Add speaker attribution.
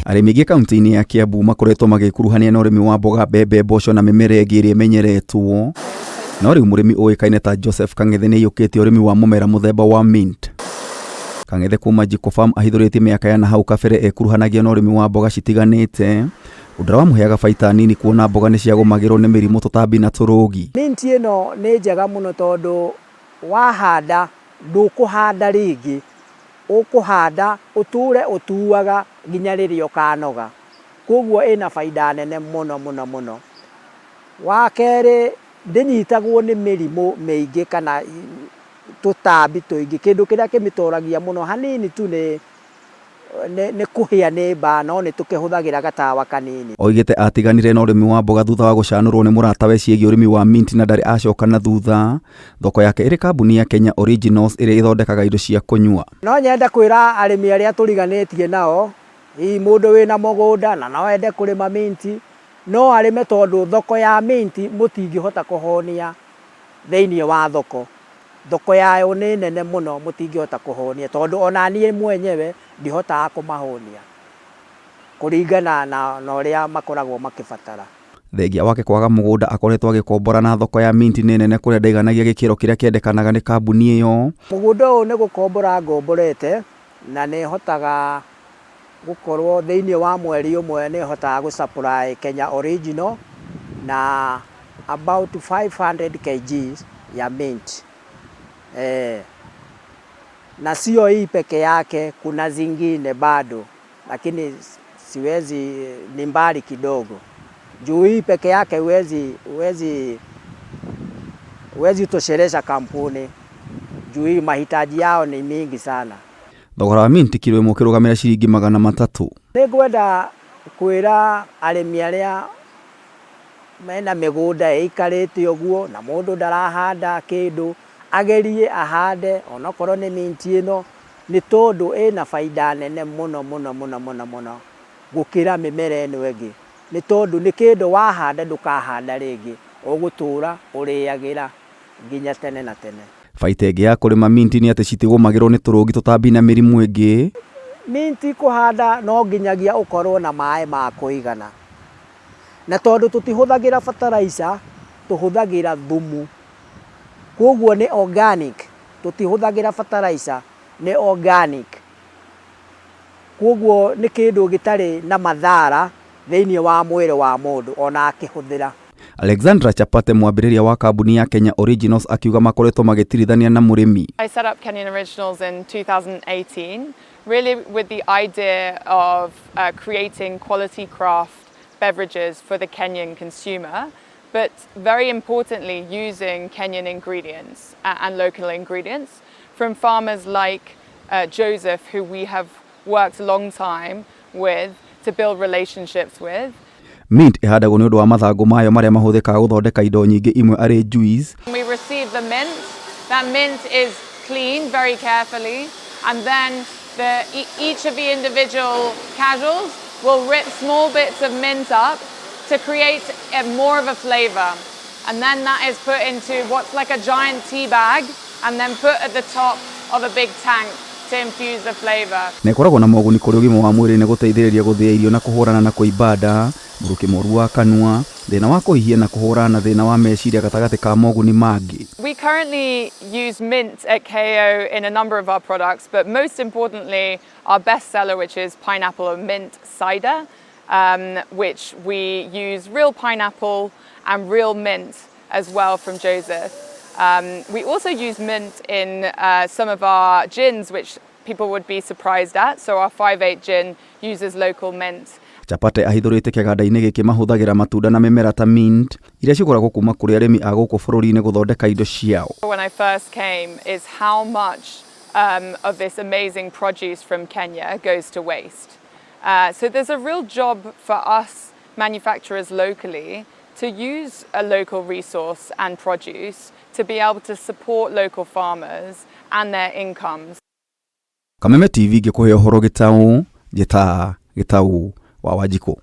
Speaker 1: Arĩmi aingĩ kaunti-inĩ ya Kiambu makoretwo magĩkuruhania na ũrĩmi wa mboga, mbembe, mboco na mĩmera ĩngĩ ĩrĩa ĩmenyeretwo. No rĩu mũrĩmi ũĩkaine ta Joseph Kang'ethe nĩ aiyũkĩtie ũrĩmi wa mũmera mũthemba wa mint. Kang'ethe kuma Jiko Farm ahithũrĩtie mĩaka ya nahau kabere ekuruhanagia na ũrĩmi wa mboga citiganĩte, ũndũ ũrĩa wamũheaga baita nini kuona mboga nĩ ciagũmagĩrwo nĩ mĩrimũ, tũtambi na tũrũgi.
Speaker 2: Mint ĩno nĩ njega mũno tondũ wahanda ndũkũhanda rĩngĩ, ũkũhanda ũtũre ũtuaga nginya rĩrĩa ũkanoga. Kwoguo ĩna baida nene mũno mũno mũno. Wa kerĩ ndĩnyitagwo nĩ mĩrimũ mĩingĩ kana tũtambi tũingĩ. Kĩndũ kĩrĩa kĩmĩtoragia mũno hanini tu nĩ nĩ kũhĩa nĩ mbaa no nĩ tũkĩhũthagĩra gatawa kanini.
Speaker 1: Oigĩte atiganire na ũrĩmi wa mboga thutha wa gũcanũrwo nĩ mũratawe ciĩgiĩ ũrĩmi wa mint na ndarĩ acoka na thutha. Thoko yake ĩrĩ kambuni ya Kenya Originals ĩrĩa ĩthondekaga indo cia kũnyua.
Speaker 2: No nyende kwĩra arĩmi arĩa tũriganĩtie nao, hihi mũndũ wĩna mũgũnda na no ende kũrĩma mint, no arĩme tondũ thoko ya mint mũtingĩhota kũhũnia thĩiniĩ wa thoko. Thoko yayo nĩ nene mũno mũtingĩhota kũhũnia tondũ ona niĩ mwenyewe ndihotaga kũmahũnia kũringana na ũrĩa makoragwo makĩbatara.
Speaker 1: Thengia wake kwaga mũgũnda akoretwo agĩkombora na thoko ya mint nĩ nene kũrĩa ndaiganagia gĩkĩro kĩrĩa kĩendekanaga nĩ kambuni ĩyo.
Speaker 2: Mũgũnda ũyũ nĩ gũkombora ngomborete na nĩ hotaga gũkorwo thĩiniĩ wa mweri ũmwe nĩ hotaga gũ supply Kenya Original na about 500 kgs ya mint. Eh, na sio hii peke yake, kuna zingine bado, lakini siwezi, ni mbali kidogo. Juu hii peke yake huwezi tosheleza kampuni juu hii mahitaji yao ni mingi sana.
Speaker 1: Thogora wa mint kiro ĩmwe ũkĩrũgamĩra ciringi 300.
Speaker 2: Nĩ ngwenda kwĩra arĩmi arĩa mena mĩgũnda ĩikarĩte ũguo na mũndũ ndarahanda kĩndũ, agerie ahande onokorwo nĩ mint ĩno, nĩ tondũ ĩna baida nene mũno mũno mũno mũno mũno gũkĩra mĩmera ĩno ĩngĩ. Nĩ tondũ nĩ kĩndũ wahanda ndũkahanda rĩngĩ, ũgũtũra ũrĩagĩra nginya tene na tene.
Speaker 1: Baita ĩngĩ ya kũrĩma mint nĩ atĩ citigũmagĩrwo nĩ tũrũgi, tũtambi na mĩrimũ ĩngĩ.
Speaker 2: Mint kũhanda no nginyagia ũkorwo na maĩ ma kũigana. Na tondũ tũtihũthagĩra fertilizer, tũhũthagĩra thumu. Koguo nĩ organic, tũtihũthagĩra fertilizer, nĩ organic. Koguo nĩ kĩndũ gĩtarĩ na mathara thĩiniĩ wa mwĩrĩ wa mũndũ ona akĩhũthĩra.
Speaker 1: Alexandra Chapate, mwambĩrĩria wa kambuni ya Kenya Originals, akiuga makoretwo magĩtirithania na mũrĩmi.
Speaker 3: I set up Kenyan Originals in 2018, really with the idea of creating quality craft beverages for the Kenyan consumer, but very importantly using Kenyan ingredients and local ingredients from farmers like Joseph, who we have worked a long time with to build relationships with.
Speaker 1: Mint ĩhandagwo nĩ ũndũ wa mathangũ mayo marĩa mahũthĩkaga gũthondeka indo nyingĩ, imwe arĩ juice.
Speaker 3: We receive the mint. That mint is cleaned very carefully, and then each of the individual casuals will rip small bits of mint up to create more of a flavor. And then that is put into what's like a giant tea bag and then put at the top of a big tank to infuse the flavor.
Speaker 1: Na ĩkoragwo na moguni kũrĩ ũgima wa mwĩrĩ nĩ gũteithĩrĩria gũthĩa irio na kũhũrana na kũimba nda, mũrukĩ mũru wa kanua, thĩna wa kũhihia na kũhũrana na thĩna wa meciria gatagatĩ ka moguni mangĩ.
Speaker 3: We currently use mint at KO in a number of our products, but most importantly, our bestseller, which is pineapple and mint cider, which we use real pineapple and real mint as well from Joseph. We also use mint in some of our gins, which people would be surprised at. So our 5.8 gin uses local mint.
Speaker 1: Chapate ahithũrĩte kĩganda-inĩ gĩkĩ mahũthagĩra matunda na mĩmera ta mint iria cigũragwo kuma kũrĩ arĩmi a gũkũ bũrũri-inĩ gũthondeka indo ciao.
Speaker 3: When I first came is how much of this amazing produce from Kenya goes to waste. So there's a real job for us manufacturers locally to use a local resource and produce to be able to support local farmers and their incomes.
Speaker 1: Kameme TV ngĩkũhe ũhoro gĩtaũ njĩta Gĩtaũ wa Wanjikũ.